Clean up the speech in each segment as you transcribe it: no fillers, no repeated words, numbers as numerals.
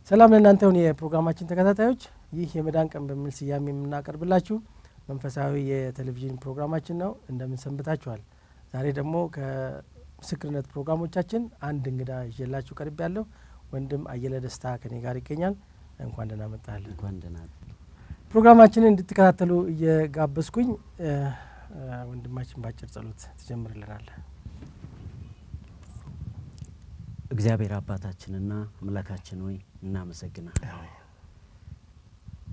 ሰላም ለእናንተ ይሁን የፕሮግራማችን ተከታታዮች። ይህ የመዳን ቀን በሚል ስያሜ የምናቀርብላችሁ መንፈሳዊ የቴሌቪዥን ፕሮግራማችን ነው። እንደምን ሰንብታችኋል? ዛሬ ደግሞ ከምስክርነት ፕሮግራሞቻችን አንድ እንግዳ ይዤላችሁ ቀርብ ያለሁ ወንድም አየለ ደስታ ከኔ ጋር ይገኛል። እንኳን ደህና መጣህልን። እንኳን ደህና። ፕሮግራማችንን እንድትከታተሉ እየጋበዝኩኝ ወንድማችን ባጭር ጸሎት ትጀምርልናለህ። እግዚአብሔር አባታችንና አምላካችን ሆይ እናመሰግናለን።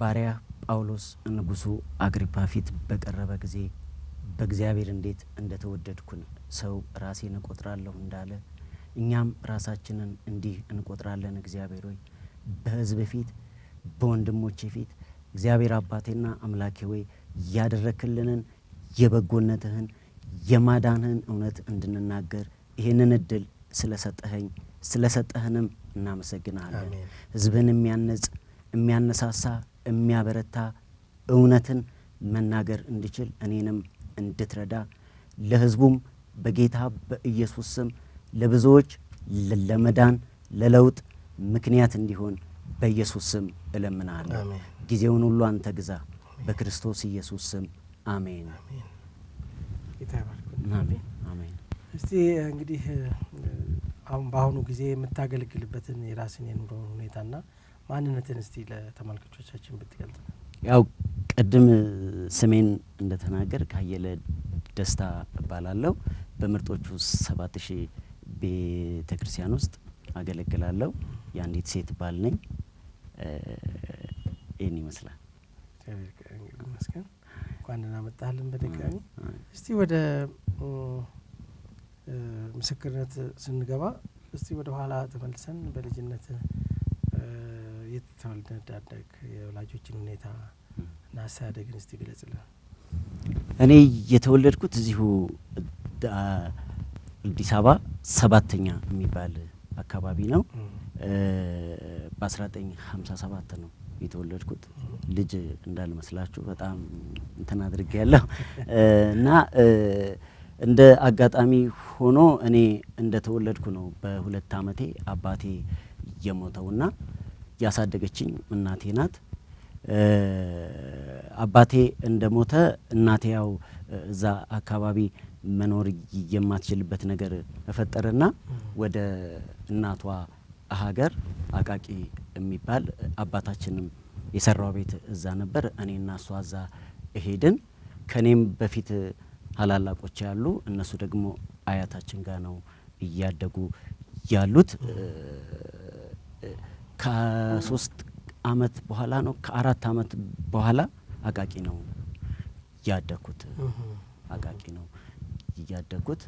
ባሪያ ጳውሎስ ንጉሡ አግሪጳ ፊት በቀረበ ጊዜ በእግዚአብሔር እንዴት እንደተወደድኩን ሰው ራሴን እቆጥራለሁ እንዳለ እኛም ራሳችንን እንዲህ እንቆጥራለን። እግዚአብሔር ሆይ በሕዝብ ፊት በወንድሞቼ ፊት እግዚአብሔር አባቴና አምላኬ ሆይ ያደረክልንን የበጎነትህን የማዳንህን እውነት እንድንናገር ይህንን እድል ስለሰጠኸኝ ስለሰጠህንም እናመሰግንሃለን። ሕዝብን የሚያነጽ፣ የሚያነሳሳ፣ የሚያበረታ እውነትን መናገር እንድችል እኔንም እንድትረዳ ለሕዝቡም በጌታ በኢየሱስ ስም ለብዙዎች ለመዳን ለለውጥ ምክንያት እንዲሆን በኢየሱስ ስም እለምናለሁ። ጊዜውን ሁሉ አንተ ግዛ። በክርስቶስ ኢየሱስ ስም አሜን። ጌታ ይባርክ። አሜን አሜን። እስቲ እንግዲህ አሁን በአሁኑ ጊዜ የምታገለግልበትን የራስን የኑሮ ሁኔታና ማንነትን እስቲ ለተመልካቾቻችን ብትገልጽ። ያው ቅድም ስሜን እንደተናገር ካየለ ደስታ እባላለሁ። በምርጦቹ 7000 ቤተ ክርስቲያን ውስጥ አገለግላለሁ። የአንዲት ሴት ባል ነኝ። ይህን ይመስላል። እግዚአብሔር ይመስገን። እንኳን ደህና መጣህልን በድጋሚ። እስቲ ወደ ምስክርነት ስንገባ እስቲ ወደ ኋላ ተመልሰን በልጅነት የት ተወልደህ እንዳደግክ፣ የወላጆችን ሁኔታ እና አስተዳደግን እስቲ ግለጽልን። እኔ የተወለድኩት እዚሁ አዲስ አበባ ሰባተኛ የሚባል አካባቢ ነው። በ1957 ነው የተወለድኩት። ልጅ እንዳልመስላችሁ በጣም እንትን አድርጌ ያለሁ እና እንደ አጋጣሚ ሆኖ እኔ እንደ ተወለድኩ ነው በ2 አመቴ አባቴ የሞተውና ያሳደገችኝ እናቴ ናት። አባቴ እንደሞተ እናቴ ያው እዛ አካባቢ መኖር የማትችልበት ነገር ተፈጠረና ወደ እናቷ ሀገር አቃቂ የሚባል አባታችንም የሰራው ቤት እዛ ነበር። እኔና እሷ እዛ ሄድን። ከኔም በፊት ታላላቆች ያሉ እነሱ ደግሞ አያታችን ጋር ነው እያደጉ ያሉት። ከ3 አመት በኋላ ነው ከ4 አመት በኋላ አቃቂ ነው ያደኩት። አቃቂ ነው ያደኩት።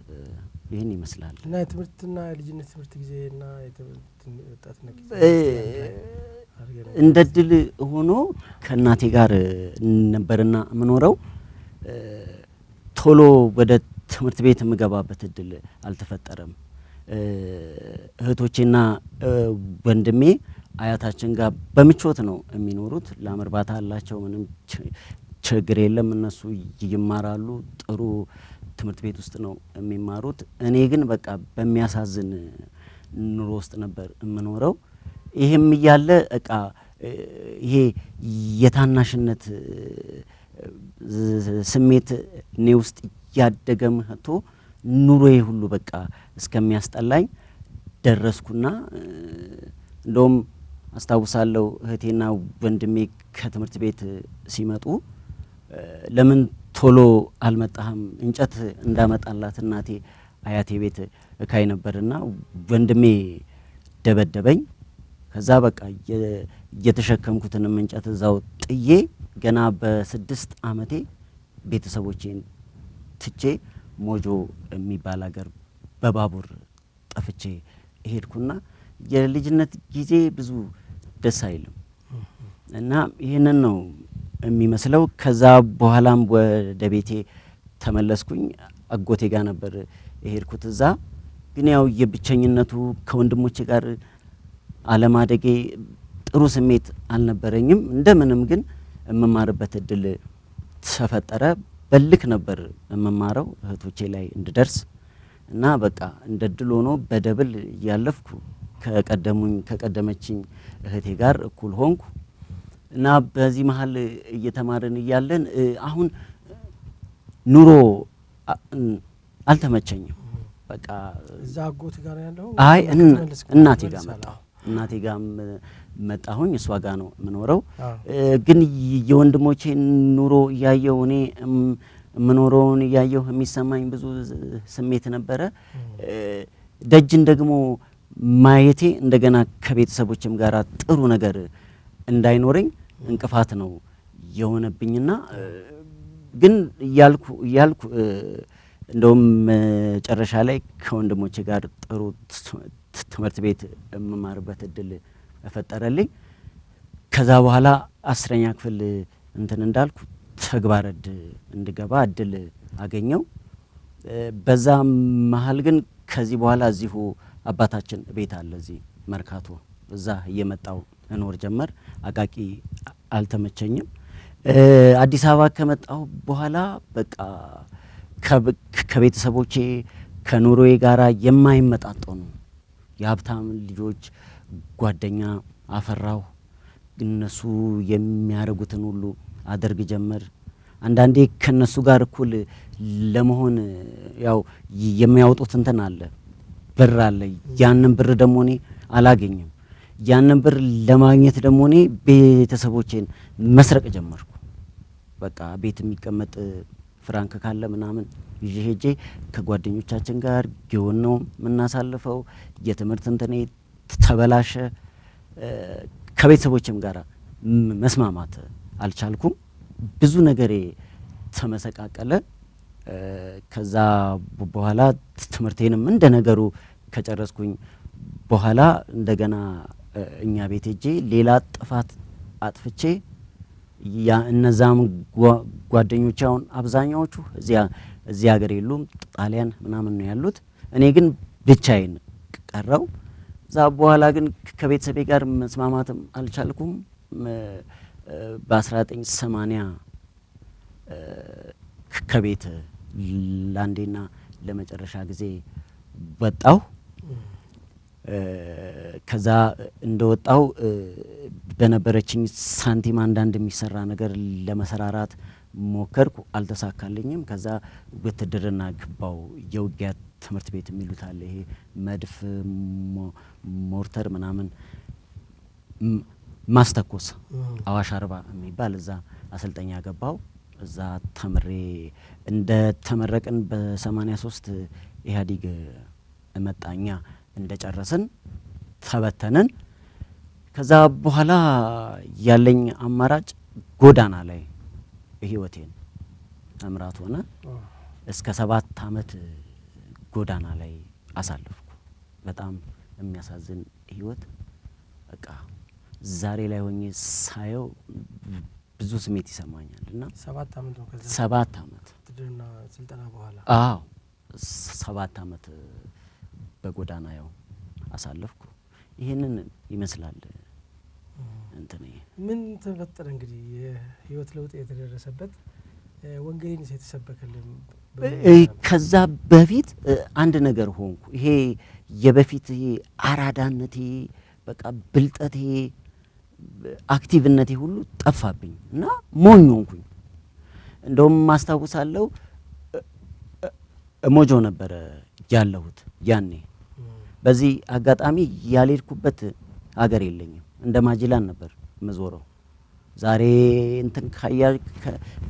ይሄን ይመስላል። እና የትምህርትና የልጅነት ትምህርት ጊዜና የትምህርት ወጣትነት ጊዜ እንደ ድል ሆኖ ከእናቴ ጋር ነበርና የምኖረው። ቶሎ ወደ ትምህርት ቤት የምገባበት እድል አልተፈጠረም። እህቶቼና ወንድሜ አያታችን ጋር በምቾት ነው የሚኖሩት። ላም እርባታ አላቸው፣ ምንም ችግር የለም። እነሱ ይማራሉ፣ ጥሩ ትምህርት ቤት ውስጥ ነው የሚማሩት። እኔ ግን በቃ በሚያሳዝን ኑሮ ውስጥ ነበር የምኖረው። ይሄም እያለ በቃ ይሄ የታናሽነት ስሜት እኔ ውስጥ ያደገ መጥቶ ኑሮዬ ሁሉ በቃ እስከሚያስጠላኝ ደረስኩና እንደውም አስታውሳለሁ እህቴና ወንድሜ ከትምህርት ቤት ሲመጡ ለምን ቶሎ አልመጣህም እንጨት እንዳመጣላት እናቴ አያቴ ቤት እካይ ነበርና ወንድሜ ደበደበኝ። ከዛ በቃ የተሸከምኩትንም እንጨት እዛው ጥዬ ገና በ6 አመቴ ቤተሰቦቼን ትቼ ሞጆ የሚባል ሀገር በባቡር ጠፍቼ ሄድኩና የልጅነት ጊዜ ብዙ ደስ አይልም እና ይሄንን ነው የሚመስለው። ከዛ በኋላም ወደ ቤቴ ተመለስኩኝ። አጎቴ ጋር ነበር የሄድኩት። እዛ ግን ያው የብቸኝነቱ ከወንድሞቼ ጋር አለማደጌ ጥሩ ስሜት አልነበረኝም። እንደምንም ግን የምማርበት እድል ተፈጠረ። በልክ ነበር የምማረው እህቶቼ ላይ እንድደርስ እና በቃ እንደ እድል ሆኖ በደብል እያለፍኩ ከቀደሙኝ ከቀደመችኝ እህቴ ጋር እኩል ሆንኩ። እና በዚህ መሀል እየተማርን እያለን አሁን ኑሮ አልተመቸኝም። በቃ እዛ አጎት ጋር ያለው? አይ፣ እናቴ ጋር መጣሁ። እናቴ ጋር መጣሁኝ። እሷ ጋር ነው የምኖረው። ግን የወንድሞቼን ኑሮ እያየሁ፣ እኔ የምኖረውን እያየሁ የሚሰማኝ ብዙ ስሜት ነበረ። ደጅን ደግሞ ማየቴ እንደገና ከቤተሰቦችም ጋር ጥሩ ነገር እንዳይኖረኝ እንቅፋት ነው የሆነብኝና ግን እያልኩ እያልኩ እንደውም መጨረሻ ላይ ከወንድሞቼ ጋር ጥሩ ትምህርት ቤት የምማርበት እድል ፈጠረልኝ። ከዛ በኋላ 10ኛ ክፍል እንትን እንዳልኩ ተግባረ እድ እንድገባ እድል አገኘው። በዛ መሀል ግን ከዚህ በኋላ እዚሁ አባታችን ቤት አለ እዚህ መርካቶ፣ እዛ እየመጣው እኖር ጀመር። አቃቂ አልተመቸኝም። አዲስ አበባ ከመጣሁ በኋላ በቃ ከቤተሰቦቼ ከኑሮዬ ጋራ የማይመጣጠኑ የሀብታም ልጆች ጓደኛ አፈራሁ። እነሱ የሚያደርጉትን ሁሉ አደርግ ጀመር። አንዳንዴ ከነሱ ጋር እኩል ለመሆን ያው የሚያወጡት እንትን አለ፣ ብር አለ። ያንን ብር ደግሞ እኔ አላገኝም። ያንን ብር ለማግኘት ደግሞ እኔ ቤተሰቦቼን መስረቅ ጀመርኩ። በቃ ቤት የሚቀመጥ ፍራንክ ካለ ምናምን ይዤ ሄጄ ከጓደኞቻችን ጋር ጊዮን ነው የምናሳልፈው። የትምህርት እንትኔ ተበላሸ። ከቤተሰቦችም ጋር መስማማት አልቻልኩም። ብዙ ነገሬ ተመሰቃቀለ። ከዛ በኋላ ትምህርቴንም እንደ ነገሩ ከጨረስኩኝ በኋላ እንደገና እኛ ቤት ሄጄ ሌላ ጥፋት አጥፍቼ ያ እነዛም ጓደኞቼ አሁን አብዛኛዎቹ እዚያ ሀገር የሉም፣ ጣሊያን ምናምን ነው ያሉት። እኔ ግን ብቻዬን ቀረው። እዛ በኋላ ግን ከቤተሰቤ ጋር መስማማትም አልቻልኩም። በ1980 ከቤት ለአንዴና ለመጨረሻ ጊዜ ወጣሁ። ከዛ እንደወጣው በነበረችኝ ሳንቲም አንዳንድ የሚሰራ ነገር ለመሰራራት ሞከርኩ፣ አልተሳካልኝም። ከዛ ውትድርና ገባው። የውጊያ ትምህርት ቤት የሚሉት አለ። ይሄ መድፍ፣ ሞርተር ምናምን ማስተኮስ፣ አዋሽ 40 የሚባል እዛ አሰልጠኛ ገባው። እዛ ተምሬ እንደ ተመረቅን በ83 ኢህአዴግ መጣኛ፣ እንደ ጨረስን ተበተንን። ከዛ በኋላ ያለኝ አማራጭ ጎዳና ላይ ህይወቴን መምራት ሆነ። እስከ 7 አመት ጎዳና ላይ አሳለፍኩ። በጣም የሚያሳዝን ህይወት። በቃ ዛሬ ላይ ሆኜ ሳየው ብዙ ስሜት ይሰማኛል። እና 7 አመት ነው ከዛ? 7 አመት። ውትድርና ስልጠና በኋላ? አዎ፣ 7 አመት በጎዳና ያው አሳለፍኩ። ይሄንን ይመስላል እንትኔ። ምን ተፈጠረ እንግዲህ የህይወት ለውጥ የተደረሰበት፣ ወንጌልን የተሰበከልን? ከዛ በፊት አንድ ነገር ሆንኩ። ይሄ የበፊት ይሄ አራዳነቴ፣ በቃ ብልጠቴ፣ አክቲቭነቴ ሁሉ ጠፋብኝ እና ሞኝ ሆንኩኝ። እንደውም ማስታውሳለሁ ሞጆ ነበረ ያለሁት ያኔ። በዚህ አጋጣሚ ያልሄድኩበት ሀገር የለኝም። እንደ ማጂላን ነበር የምዞረው። ዛሬ እንትን ካያ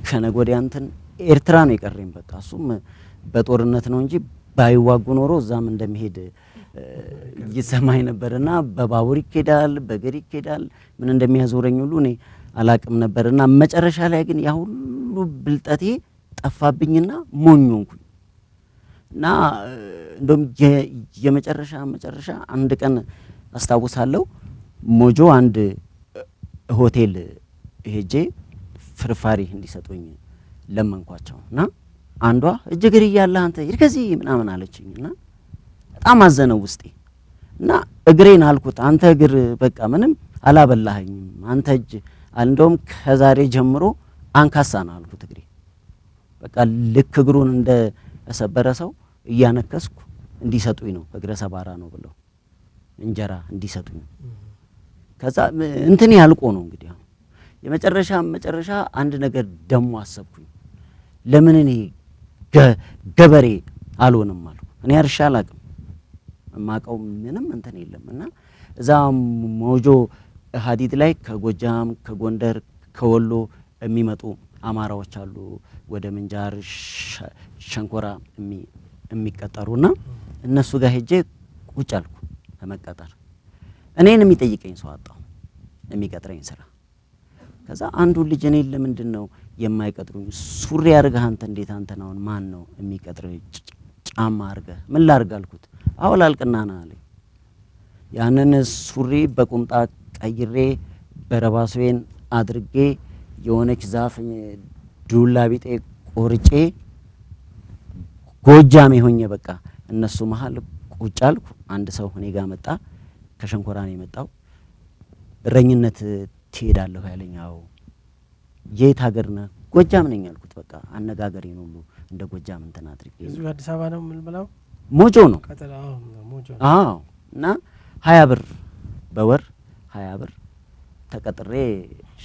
ከነገ ወዲያ እንትን ኤርትራ ነው የቀረኝ። በቃ እሱም በጦርነት ነው እንጂ ባይዋጉ ኖሮ እዛም እንደሚሄድ ይሰማኝ ነበርና በባቡር ይኬዳል፣ በእግር ይኬዳል። ምን እንደሚያዞረኝ ሁሉ እኔ አላቅም ነበርና መጨረሻ ላይ ግን ያ ሁሉ ብልጠቴ ጠፋብኝና ሞኝ ሆንኩኝ። እና እንደውም የመጨረሻ መጨረሻ አንድ ቀን አስታውሳለሁ፣ ሞጆ አንድ ሆቴል ሄጄ ፍርፋሪ እንዲሰጡኝ ለመንኳቸው እና አንዷ እጅ እግር እያለህ አንተ ሂድ ከዚህ ምናምን አለችኝ። እና በጣም አዘነው ውስጤ። እና እግሬን አልኩት፣ አንተ እግር በቃ ምንም አላበላኸኝም፣ አንተ እጅ እንደውም ከዛሬ ጀምሮ አንካሳ ነው አልኩት። እግሬ በቃ ልክ እግሩን እንደ ሰበረ ሰው እያነከስኩ እንዲሰጡኝ ነው፣ እግረ ሰባራ ነው ብለው። እንጀራ እንዲሰጡኝ። ከዛ እንትን ያልቆ ነው እንግዲህ አሁን የመጨረሻ መጨረሻ አንድ ነገር ደሞ አሰብኩኝ። ለምን እኔ ገበሬ አልሆንም አልኩ። እኔ አርሻ አላቅም፣ የማውቀው ምንም እንትን የለም። እና እዛ ሞጆ ሀዲድ ላይ ከጎጃም፣ ከጎንደር፣ ከወሎ የሚመጡ አማራዎች አሉ ወደ ምንጃር ሸንኮራ የሚቀጠሩና እነሱ ጋር ሄጄ ቁጭ አልኩ ለመቀጠር። እኔን የሚጠይቀኝ ሰው አጣሁ፣ የሚቀጥረኝ ስራ። ከዛ አንዱ ልጅ እኔን ለምንድን ነው የማይቀጥሩኝ? ሱሪ አድርገህ አንተ እንዴት አንተን አሁን ማን ነው የሚቀጥርህ? ጫማ አድርገህ ምን ላድርግ አልኩት። አውላልቅና ና አለኝ። ያንን ሱሪ በቁምጣ ቀይሬ በረባሶዬን አድርጌ የሆነች ዛፍ ዱላ ቢጤ ቆርጬ ጎጃሜ ሆኜ በቃ እነሱ መሀል ቁጭ አልኩ። አንድ ሰው እኔ ጋር መጣ። ከሸንኮራ ነው የመጣው። እረኝነት ትሄዳለሁ ያለኝ። አዎ። የት ሀገር ነህ? ጎጃም ነኝ አልኩት። በቃ አነጋገሬን ሁሉ እንደ ጎጃም እንትን አድርጌ። እዚሁ አዲስ አበባ ነው የምንበላው? ሞጆ ነው። ቀጠላ። አዎ፣ ሞጆ ነው። አዎ። እና 20 ብር በወር 20 ብር ተቀጥሬ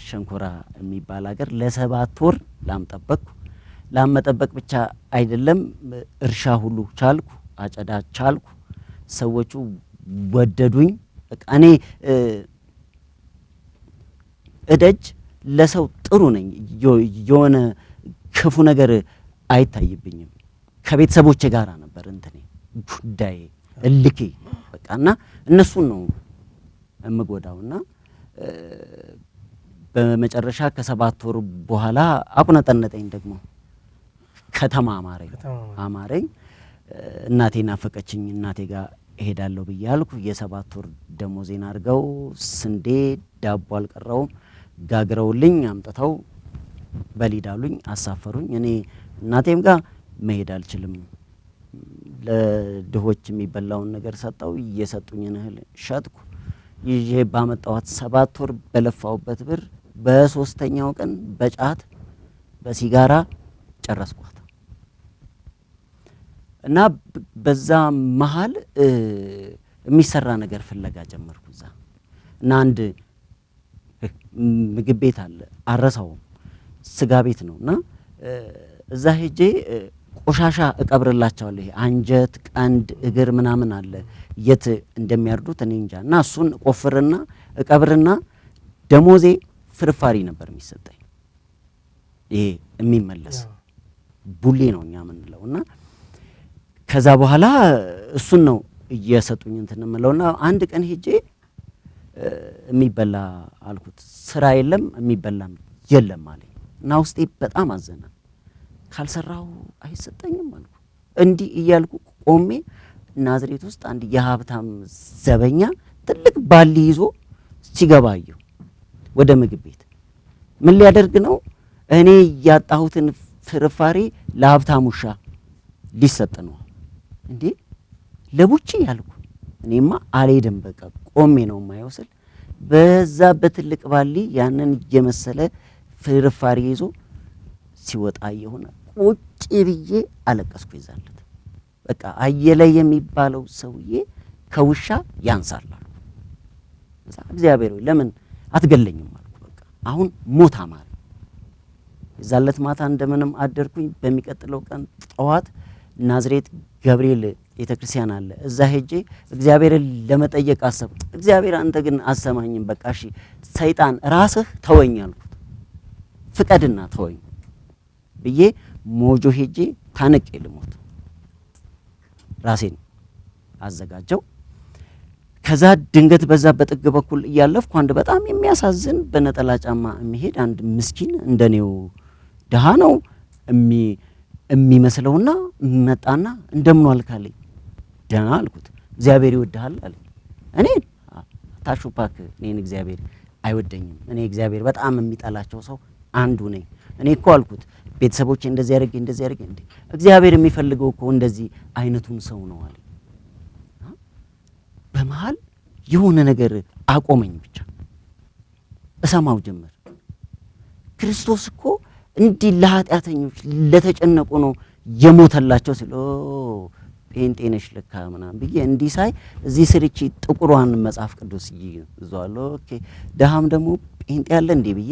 ሸንኮራ የሚባል ሀገር ለ7 ወር ላም ጠበቅኩ። ላም መጠበቅ ብቻ አይደለም፣ እርሻ ሁሉ ቻልኩ፣ አጨዳ ቻልኩ። ሰዎቹ ወደዱኝ። በቃ እኔ እደጅ ለሰው ጥሩ ነኝ። የሆነ ክፉ ነገር አይታይብኝም። ከቤተሰቦቼ ጋር ነበር እንትኔ ጉዳዬ እልኬ በቃ እና እነሱን ነው እምጎዳውና በመጨረሻ ከ7 ወር በኋላ አቁነጠነጠኝ። ደግሞ ከተማ አማረኝ አማረኝ። እናቴ ናፈቀችኝ። እናቴ ጋር እሄዳለሁ ብዬ አልኩ። የ7 ወር ደሞዜን አድርገው ስንዴ ዳቦ አልቀረውም ጋግረውልኝ አምጥተው በሊዳሉኝ አሳፈሩኝ። እኔ እናቴም ጋር መሄድ አልችልም። ለድሆች የሚበላውን ነገር ሰጠው። እየሰጡኝን እህል ሸጥኩ። ይዤ ባመጣኋት 7 ወር በለፋውበት ብር በሶስተኛው ቀን በጫት በሲጋራ ጨረስኳት። እና በዛ መሃል የሚሰራ ነገር ፍለጋ ጀመርኩ እዛ። እና አንድ ምግብ ቤት አለ፣ አረሳውም፣ ስጋ ቤት ነው። እና እዛ ሄጄ ቆሻሻ እቀብርላቸዋለሁ። ይሄ አንጀት፣ ቀንድ፣ እግር ምናምን አለ፣ የት እንደሚያርዱት እኔ እንጃ። እና እሱን ቆፍርና እቀብርና ደሞዜ ፍርፋሪ ነበር የሚሰጠኝ። ይሄ የሚመለስ ቡሌ ነው እኛ የምንለው። እና ከዛ በኋላ እሱን ነው እየሰጡኝ እንትን የምለውና አንድ ቀን ሄጄ የሚበላ አልኩት። ስራ የለም የሚበላም የለም አለኝ። እና ውስጤ በጣም አዘነ። ካልሰራሁ አይሰጠኝም አልኩ። እንዲህ እያልኩ ቆሜ ናዝሬት ውስጥ አንድ የሀብታም ዘበኛ ትልቅ ባሊ ይዞ ሲገባ አየሁ ወደ ምግብ ቤት። ምን ሊያደርግ ነው? እኔ ያጣሁትን ፍርፋሪ ለሀብታም ውሻ ሊሰጥ ነው። እንዴ ለቡቺ ያልኩ። እኔማ አልሄድም፣ በቃ ቆሜ ነው የማየው ስል በዛ በትልቅ ባሊ ያንን የመሰለ ፍርፋሪ ይዞ ሲወጣ የሆነ ቁጭ ብዬ አለቀስኩ። ይዛለት በቃ አየለ የሚባለው ሰውዬ ከውሻ ያንሳል አልኩ። እዛ እግዚአብሔር ሆይ ለምን አትገለኝም አልኩ። በቃ አሁን ሞት አማረኝ። የዛለት ማታ እንደምንም አደርኩኝ። በሚቀጥለው ቀን ጠዋት ናዝሬት ገብርኤል ቤተክርስቲያን አለ። እዛ ሄጄ እግዚአብሔርን ለመጠየቅ አሰብኩ። እግዚአብሔር አንተ ግን አሰማኝም፣ በቃ እሺ ሰይጣን ራስህ ተወኝ አልኩት። ፍቀድና ተወኝ ብዬ ሞጆ ሄጄ ታንቄ ልሞት ራሴን አዘጋጀው። ከዛ ድንገት በዛ በጥግ በኩል እያለፍኩ አንድ በጣም የሚያሳዝን በነጠላ ጫማ የሚሄድ አንድ ምስኪን እንደኔው ድሃ ነው የሚመስለውና መጣና እንደምን ዋልክ አለኝ። ደህና አልኩት። እግዚአብሔር ይወድሃል አለኝ። እኔን ታሹፓክ እኔን እግዚአብሔር አይወደኝም። እኔ እግዚአብሔር በጣም የሚጠላቸው ሰው አንዱ ነኝ። እኔ እኮ አልኩት ቤተሰቦቼ እንደዚህ አድርጌ እንደዚህ አድርጌ እንዴ እግዚአብሔር የሚፈልገው እኮ እንደዚህ አይነቱን ሰው ነው አለኝ። በመሃል የሆነ ነገር አቆመኝ። ብቻ እሰማው ጀመር። ክርስቶስ እኮ እንዲህ ለኃጢአተኞች ለተጨነቁ ነው የሞተላቸው ሲል ኦ ጴንጤ ነሽ ለካ ምናምን ብዬ እንዲህ ሳይ እዚህ ስርቺ ጥቁሯን መጽሐፍ ቅዱስ ይዟል። Okay ደሃም ደግሞ ጴንጤ አለ እንዴ ብዬ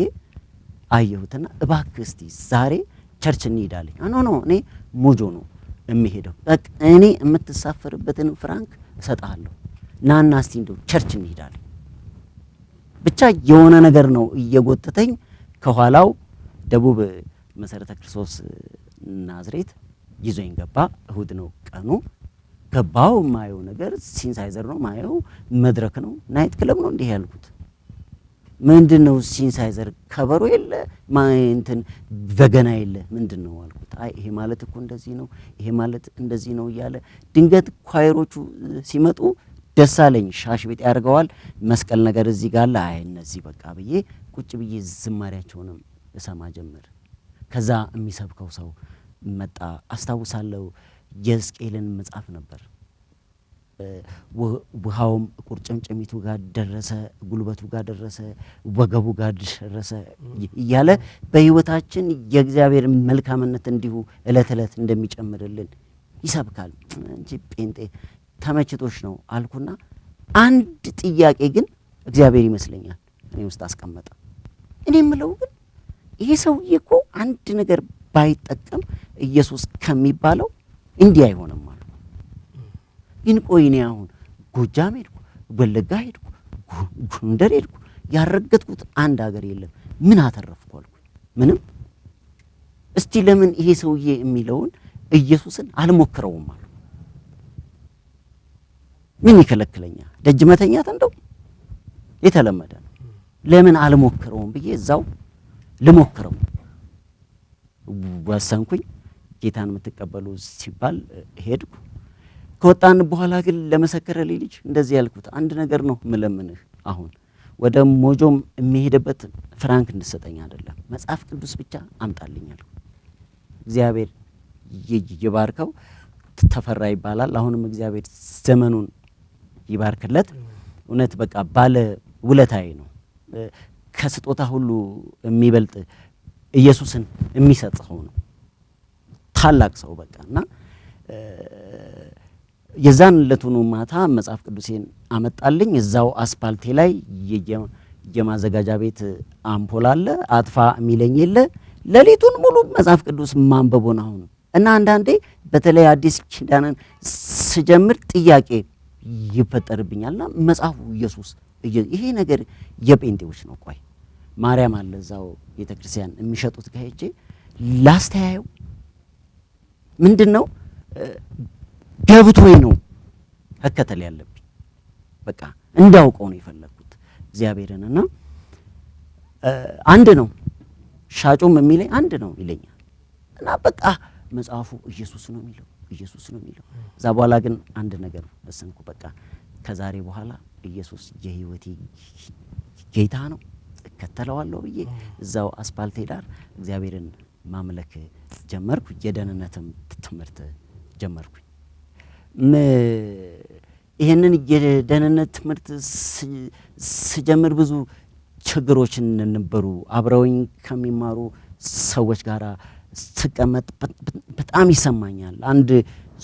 አየሁትና እባክህ እስቲ ዛሬ church እንሂድ አለኝ። No no እኔ ሞጆ ነው የሚሄደው፣ በቃ እኔ የምትሳፈርበትን ፍራንክ እሰጥሃለሁ፣ ናና እስቲ እንደው church እንሂድ አለኝ። ብቻ የሆነ ነገር ነው እየጎተተኝ ከኋላው ደቡብ መሰረተ ክርስቶስ ናዝሬት ይዞኝ ገባ። እሁድ ነው ቀኑ። ገባው ማየው ነገር synthesizer ነው ማየው፣ መድረክ ነው፣ night club ነው እንዲህ ያልኩት። ምንድን ነው synthesizer? ከበሮ የለ እንትን በገና የለ ምንድን ነው አልኩት። አይ ይሄ ማለት እኮ እንደዚህ ነው፣ ይሄ ማለት እንደዚህ ነው እያለ ድንገት choir ኦቹ ሲመጡ ደስ አለኝ። ሻሽ ቤት ያደርገዋል መስቀል ነገር እዚህ ጋር አለ። አይ እነዚህ በቃ ብዬ ቁጭ ብዬ ዝማሪያቸውንም እሰማ ጀመር። ከዛ የሚሰብከው ሰው መጣ። አስታውሳለሁ የሕዝቅኤልን መጽሐፍ ነበር። ውሃውም ቁርጭምጭሚቱ ጋር ደረሰ፣ ጉልበቱ ጋር ደረሰ፣ ወገቡ ጋር ደረሰ እያለ በሕይወታችን የእግዚአብሔር መልካምነት እንዲሁ እለት እለት እንደሚጨምርልን ይሰብካል። እንጂ ጴንጤ ተመችቶሽ ነው አልኩና አንድ ጥያቄ ግን እግዚአብሔር ይመስለኛል እኔ ውስጥ አስቀመጠ። እኔ የምለው ግን ይሄ ሰውዬ እኮ አንድ ነገር ባይጠቀም ኢየሱስ ከሚባለው እንዲህ አይሆንም አልኩ። ግን ቆይ እኔ አሁን ጎጃም ሄድኩ፣ ወለጋ ሄድኩ፣ ጎንደር ሄድኩ፣ ያረገጥኩት አንድ ሀገር የለም። ምን አተረፍኩ አልኩ። ምንም። እስቲ ለምን ይሄ ሰውዬ የሚለውን ኢየሱስን አልሞክረውም አልኩ። ምን ይከለክለኛል? ደጅ መተኛት እንደው የተለመደ ነው። ለምን አልሞክረውም ብዬ እዛው ልሞክረው ወሰንኩኝ። ጌታን የምትቀበሉ ሲባል ሄድኩ። ከወጣን በኋላ ግን ለመሰከረልኝ ልጅ እንደዚህ ያልኩት አንድ ነገር ነው ምለምንህ፣ አሁን ወደ ሞጆም የሚሄድበት ፍራንክ እንድሰጠኝ አይደለም፣ መጽሐፍ ቅዱስ ብቻ አምጣልኝ አልኩት። እግዚአብሔር ይባርከው። ተፈራ ይባላል። አሁንም እግዚአብሔር ዘመኑን ይባርክለት። እውነት በቃ ባለ ውለታዬ ነው። ከስጦታ ሁሉ የሚበልጥ ኢየሱስን የሚሰጥ ሰው ነው። ታላቅ ሰው በቃ እና የዛን ዕለቱኑ ማታ መጽሐፍ ቅዱሴን አመጣልኝ። እዛው አስፓልቴ ላይ የማዘጋጃ ቤት አምፖል አለ፣ አጥፋ የሚለኝ የለ። ሌሊቱን ሙሉ መጽሐፍ ቅዱስ ማንበቡን አሁን እና አንዳንዴ በተለይ አዲስ ኪዳንን ስጀምር ጥያቄ ይፈጠርብኛልና መጽሐፉ ኢየሱስ ይሄ ነገር የጴንጤዎች ነው። ቆይ ማርያም አለ እዛው ቤተክርስቲያን የሚሸጡት ጋር ሄጄ ላስተያየው ምንድነው ገብቶኝ ነው መከተል ያለብኝ። በቃ እንዳውቀው ነው የፈለኩት እግዚአብሔርንና አንድ ነው ሻጩም የሚለኝ አንድ ነው ይለኛል። እና በቃ መጽሐፉ ኢየሱስ ነው የሚለው ኢየሱስ ነው የሚለው። እዛ በኋላ ግን አንድ ነገር ወሰንኩ። በቃ ከዛሬ በኋላ ኢየሱስ የህይወቴ ጌታ ነው እከተለዋለሁ ብዬ እዛው አስፓልቴ ዳር እግዚአብሔርን ማምለክ ጀመርኩ። የደህንነትም ትምህርት ጀመርኩኝ። ይሄንን የደህንነት ትምህርት ስጀምር ብዙ ችግሮች ነበሩ። አብረውኝ ከሚማሩ ሰዎች ጋራ ስቀመጥ በጣም ይሰማኛል። አንድ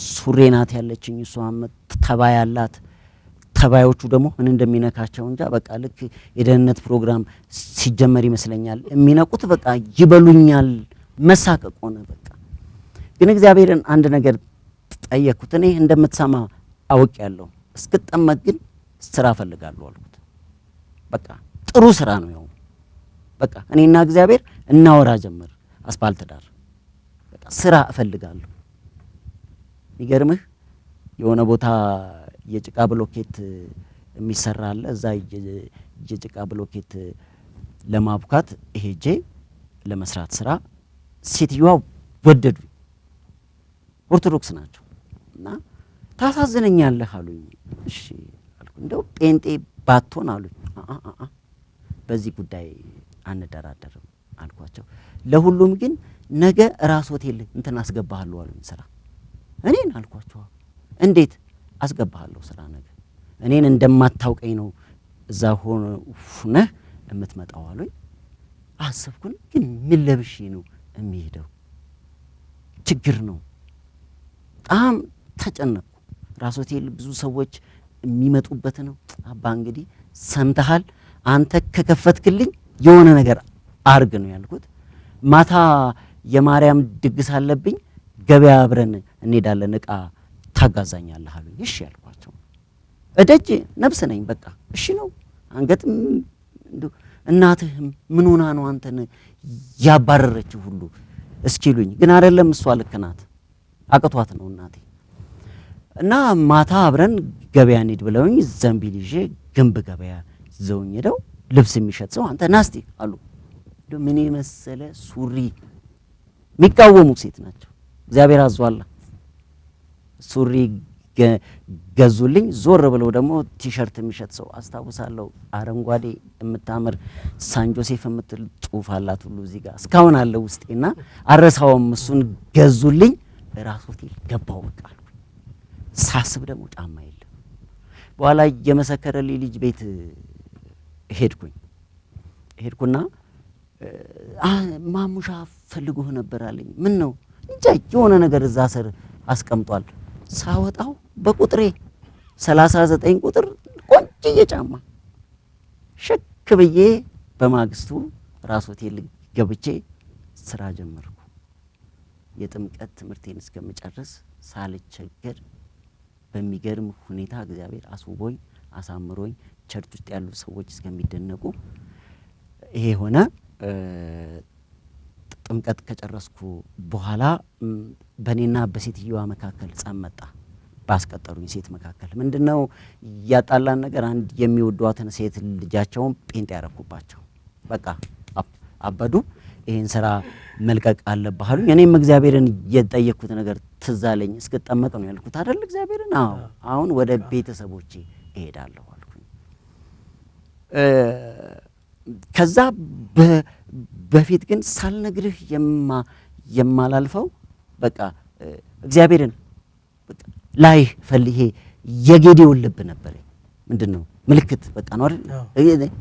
ሱሬ ናት ያለችኝ፣ እሷም ተባይ አላት። ተባዮቹ ደግሞ ምን እንደሚነካቸው እንጃ። በቃ ልክ የደህንነት ፕሮግራም ሲጀመር ይመስለኛል የሚነቁት። በቃ ይበሉኛል፣ መሳቀቅ ሆነ። በቃ ግን እግዚአብሔርን አንድ ነገር ጠየቅኩት። እኔ እንደምትሰማ አውቄያለሁ፣ እስክጠመቅ ግን ስራ እፈልጋለሁ አልኩት። በቃ ጥሩ ስራ ነው ያው። በቃ እኔና እግዚአብሔር እናወራ ጀመር አስፓልት ዳር። በቃ ስራ እፈልጋለሁ። ይገርምህ የሆነ ቦታ የጭቃ ብሎኬት የሚሰራ አለ። እዛ የጭቃ ብሎኬት ለማቡካት ሄጄ ለመስራት ስራ ሴትዮዋ ወደዱኝ። ኦርቶዶክስ ናቸው እና ታሳዝነኛለህ አሉኝ። እሺ አልኩ። እንደው ጴንጤ ባትሆን አሉኝ። አ በዚህ ጉዳይ አንደራደርም አልኳቸው። ለሁሉም ግን ነገ ራስ ሆቴል እንትን አስገባሃለሁ አሉኝ ስራ። እኔን አልኳቸው። እንዴት አስገባሃለሁ ስራ ነገ? እኔን እንደማታውቀኝ ነው እዛ ሆነህ የምትመጣው አሉኝ። አሰብኩን። ግን ምን ለብሼ ነው የሚሄደው? ችግር ነው፣ በጣም ተጨነቅኩ። ራስ ሆቴል ብዙ ሰዎች የሚመጡበት ነው። አባ እንግዲህ ሰምተሃል፣ አንተ ከከፈትክልኝ የሆነ ነገር አርግ ነው ያልኩት። ማታ የማርያም ድግስ አለብኝ፣ ገበያ አብረን እንሄዳለን፣ እቃ ታጋዛኛለህ አሉኝ። እሺ ያልኳቸው። እደጅ ነፍስ ነኝ በቃ እሺ ነው። አንገትም እናትህ ምን ሆና ነው አንተን ያባረረችው ሁሉ እስኪሉኝ፣ ግን አይደለም እሷ ልክ ናት፣ አቅቷት ነው እናቴ። እና ማታ አብረን ገበያ እንሂድ ብለውኝ ዘንቢል ይዤ ግንብ ገበያ ይዘውኝ ሄደው ልብስ የሚሸጥ ሰው አንተ ናስቲ አሉ። ምን የመሰለ ሱሪ የሚቃወሙ ሴት ናቸው። እግዚአብሔር አዟላ ሱሪ ገዙልኝ። ዞር ብለው ደግሞ ቲሸርት የሚሸጥ ሰው አስታውሳለሁ። አረንጓዴ የምታምር ሳን ጆሴፍ የምትል ጽሑፍ አላት ሁሉ እዚህ ጋር እስካሁን አለ ውስጤና አረሳውም። እሱን ገዙልኝ። ራስ ሆቴል ገባው በቃ አልኩኝ። ሳስብ ደግሞ ጫማ የለም። በኋላ የመሰከረልኝ ልጅ ቤት ሄድኩኝ። ሄድኩና ማሙሻ ፈልጎህ ነበር አለኝ። ምን ነው? እንጃ የሆነ ነገር እዛ ስር አስቀምጧል። ሳወጣው በቁጥሬ 39 ቁጥር ቆንጅዬ ጫማ ሽክ ብዬ በማግስቱ ራስ ሆቴል ገብቼ ስራ ጀመርኩ። የጥምቀት ትምህርቴን እስከምጨርስ ሳልቸገር በሚገርም ሁኔታ እግዚአብሔር አስውቦኝ አሳምሮኝ church ውስጥ ያሉ ሰዎች እስከሚደነቁ ይሄ ሆነ። ጥምቀት ከጨረስኩ በኋላ በእኔና በሴትየዋ መካከል ጸብ መጣ። ባስቀጠሩኝ ሴት መካከል ምንድነው ያጣላን ነገር? አንድ የሚወዷትን ሴት ልጃቸውን ጴንጤ ያረኩባቸው። በቃ አበዱ። ይሄን ስራ መልቀቅ አለብህ አሉኝ። እኔም እግዚአብሔርን የጠየቅኩት ነገር ትዝ አለኝ። እስክጠመቅ ነው ያልኩት አይደል እግዚአብሔርን? አዎ አሁን ወደ ቤተሰቦቼ እሄዳለሁ አልኩኝ። ከዛ በፊት ግን ሳልነግርህ የማላልፈው በቃ እግዚአብሔርን ላይ ፈልጌ የጌዴዎን ልብ ነበረኝ። ምንድነው ምልክት በቃ ነው አይደል?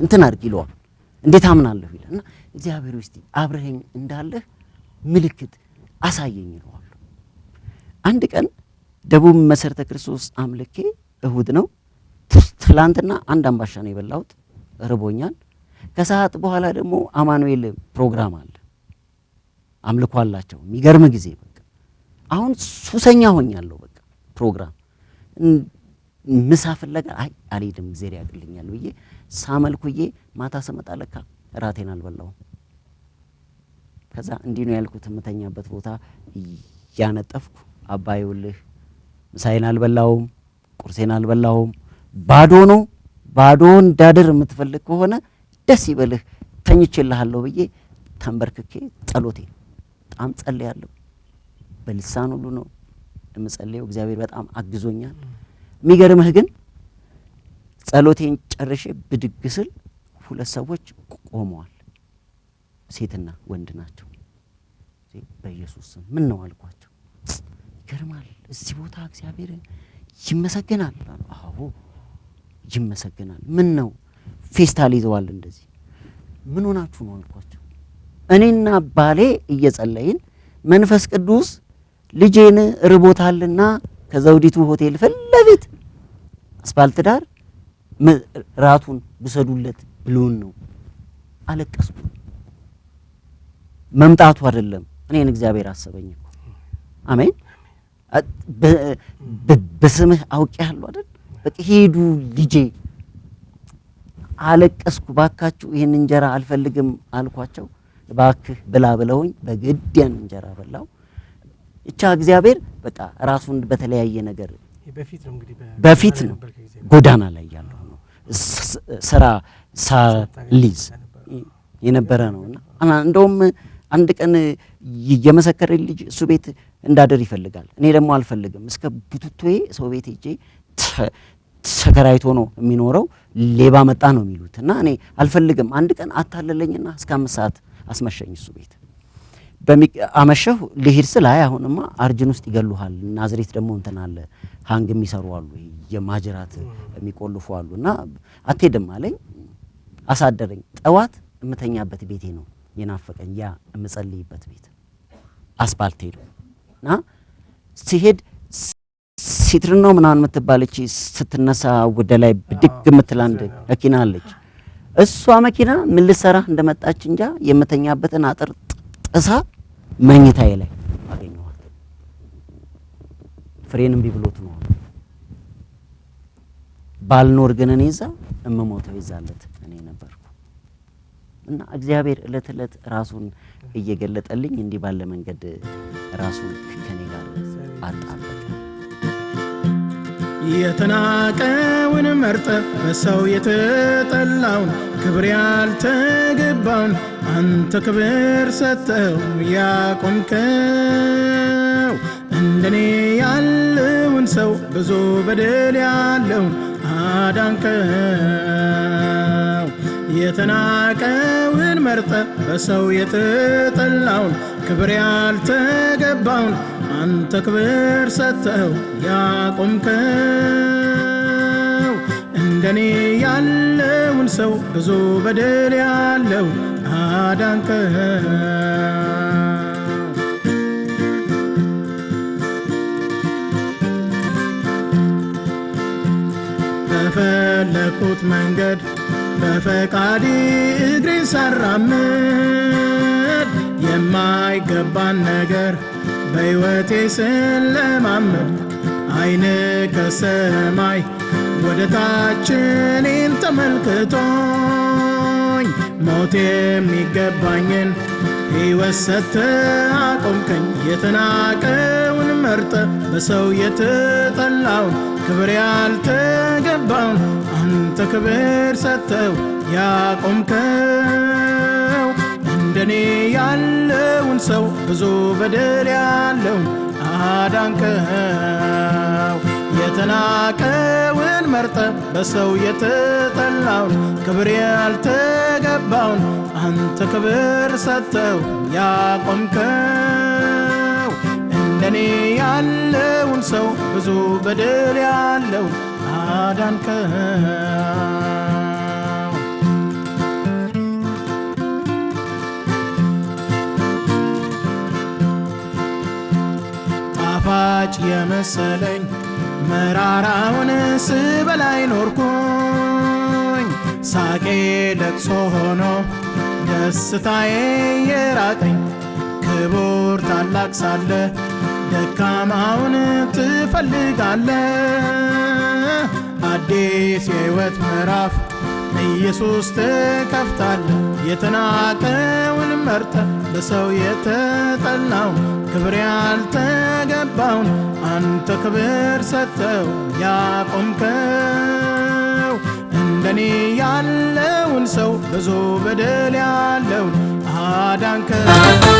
እንትን አድርግ ይለዋል። እንዴት አምናለሁ ይላል። እና እግዚአብሔር እስቲ አብረኸኝ እንዳለህ ምልክት አሳየኝ ይለዋል። አንድ ቀን ደቡብ መሰረተ ክርስቶስ አምልኬ እሁድ ነው። ትላንትና አንድ አምባሻ ነው የበላሁት፣ ርቦኛል። ከሰዓት በኋላ ደግሞ አማኑኤል ፕሮግራም አለ፣ አምልኮ አላቸው። የሚገርም ጊዜ በቃ አሁን ሱሰኛ ሆኛለሁ። በቃ ፕሮግራም ምሳ ፍለጋ አይ አልሄድም እግዚአብሔር ያውቅልኛል ብዬ ሳመልኩዬ ማታ ስመጣ ለካ እራቴን አልበላሁም። ከዛ እንዲህ ነው ያልኩት፣ የምተኛበት ቦታ እያነጠፍኩ አባ ይኸውልህ ምሳዬን አልበላሁም፣ ቁርሴን አልበላሁም፣ ባዶ ነው። ባዶ እንዳድር የምትፈልግ ከሆነ ደስ ይበልህ ተኝቼልሃለሁ ብዬ ተንበርክኬ ጸሎቴ በጣም ጸልያለሁ። በልሳን ሁሉ ነው የምጸልየው። እግዚአብሔር በጣም አግዞኛል። የሚገርምህ ግን ጸሎቴን ጨርሼ ብድግ ስል ሁለት ሰዎች ቆመዋል። ሴትና ወንድ ናቸው። በኢየሱስ ስም ምን ነው አልኳቸው። ይገርማል፣ እዚህ ቦታ እግዚአብሔር ይመሰገናል አሉ። አዎ ይመሰገናል። ምን ነው ፌስታል ይዘዋል እንደዚህ። ምን ሆናችሁ ነው አልኳቸው። እኔና ባሌ እየጸለይን መንፈስ ቅዱስ ልጄን ርቦታልና ከዘውዲቱ ሆቴል ፊት ለፊት አስፋልት ዳር ራቱን ውሰዱለት ብሎን ነው። አለቀስኩ። መምጣቱ አይደለም እኔን እግዚአብሔር አሰበኝ እኮ። አሜን። በስምህ አውቄሃለሁ አይደል? በቃ ሄዱ ልጄ። አለቀስኩ። ባካችሁ ይሄን እንጀራ አልፈልግም አልኳቸው። ባክህ ብላ ብለውኝ በግድ ያን እንጀራ በላው። ብቻ እግዚአብሔር በቃ ራሱን በተለያየ ነገር በፊት ነው እንግዲህ በፊት ነው ጎዳና ላይ ያለው ነው ስራ ሳሊዝ የነበረ ነውና እንደውም አንድ ቀን የመሰከረ ልጅ እሱ ቤት እንዳደር ይፈልጋል። እኔ ደግሞ አልፈልግም። እስከ ቡቱቶዬ ሰው ቤት ሄጄ ተከራይቶ ነው የሚኖረው። ሌባ መጣ ነው የሚሉት እና እኔ አልፈልግም። አንድ ቀን አታለለኝና እስከ 5 ሰዓት አስመሸኝ እሱ ቤት። አመሸሁ። ልሂድ ስል አይ አሁንማ አርጅን ውስጥ ይገሉሃል። ናዝሬት ደግሞ እንትን አለ hang የሚሰሩ አሉ፣ የማጅራት የሚቆልፉ አሉ እና አትሄድም አለኝ። አሳደረኝ። ጠዋት እምተኛበት ቤቴ ነው የናፈቀኝ፣ ያ እምጸልይበት ቤት አስፓልት ሄዱ እና ሲሄድ ሲትርን ነው ምናምን የምትባለች ስትነሳ ወደ ላይ ብድግ የምትል አንድ መኪና አለች። እሷ መኪና ምን ልትሰራ እንደመጣች እንጃ የምተኛበትን አጥር ጥሳ መኝታዬ ላይ አገኘኋት። ፍሬን እምቢ ብሎት ነው። ባልኖር ግን እኔ እዛ እምሞተው ይዛለት እኔ ነበርኩ። እና እግዚአብሔር እለት እለት ራሱን እየገለጠልኝ እንዲህ ባለ መንገድ ራሱን ከኔ ጋር አጣበቀ። የተናቀውን መርጠ በሰው የተጠላውን ክብር ያልተገባውን አንተ ክብር ሰጠው ያቆምከው። እንደኔ ያለውን ሰው ብዙ በደል ያለውን አዳንከው። የተናቀውን መርጠ በሰው የተጠላውን ክብር ያልተገባውን አንተ ክብር ሰጥተው ያቆምከው። እንደኔ ያለውን ሰው ብዙ በደል ያለው አዳንከው። በፈለኩት መንገድ በፈቃዴ እግሬን ሳራምድ የማይገባን ነገር በሕይወቴ ስለማመድ ዓይን ከሰማይ ወደ ታች እኔን ተመልክቶኝ ሞት የሚገባኝን ሕይወት ሰጥተህ አቆምከኝ። የተናቀውን መርጠ በሰው የተጠላውን ክብር ያልተገባውን አንተ ክብር ሰጥተው ያቆምከው። እንደኔ ያለውን ሰው ብዙ በደል ያለውን አዳንከው። የተናቀውን መርጠ በሰው የተጠላውን ክብር ያልተገባውን አንተ ክብር ሰጥተው ያቆምከው። እንደኔ ያለውን ሰው ብዙ በደል ያለውን አዳንከው። ጣፋጭ የመሰለኝ መራራውን ስበላይ ኖርኩኝ። ሳቄ ለቅሶ ሆኖ ደስታዬ የራቀኝ ክቡር ታላቅ ሳለ ደካማውን ትፈልጋለ። አዲስ የሕይወት ምዕራፍ ኢየሱስ ትከፍታለ። የተናቀውን መርጠ በሰው የተጠላውን ክብር ያልተገባውን አንተ ክብር ሰጥተው ያቆምከው። እንደኔ ያለውን ሰው ብዙ በደል ያለውን አዳንከው።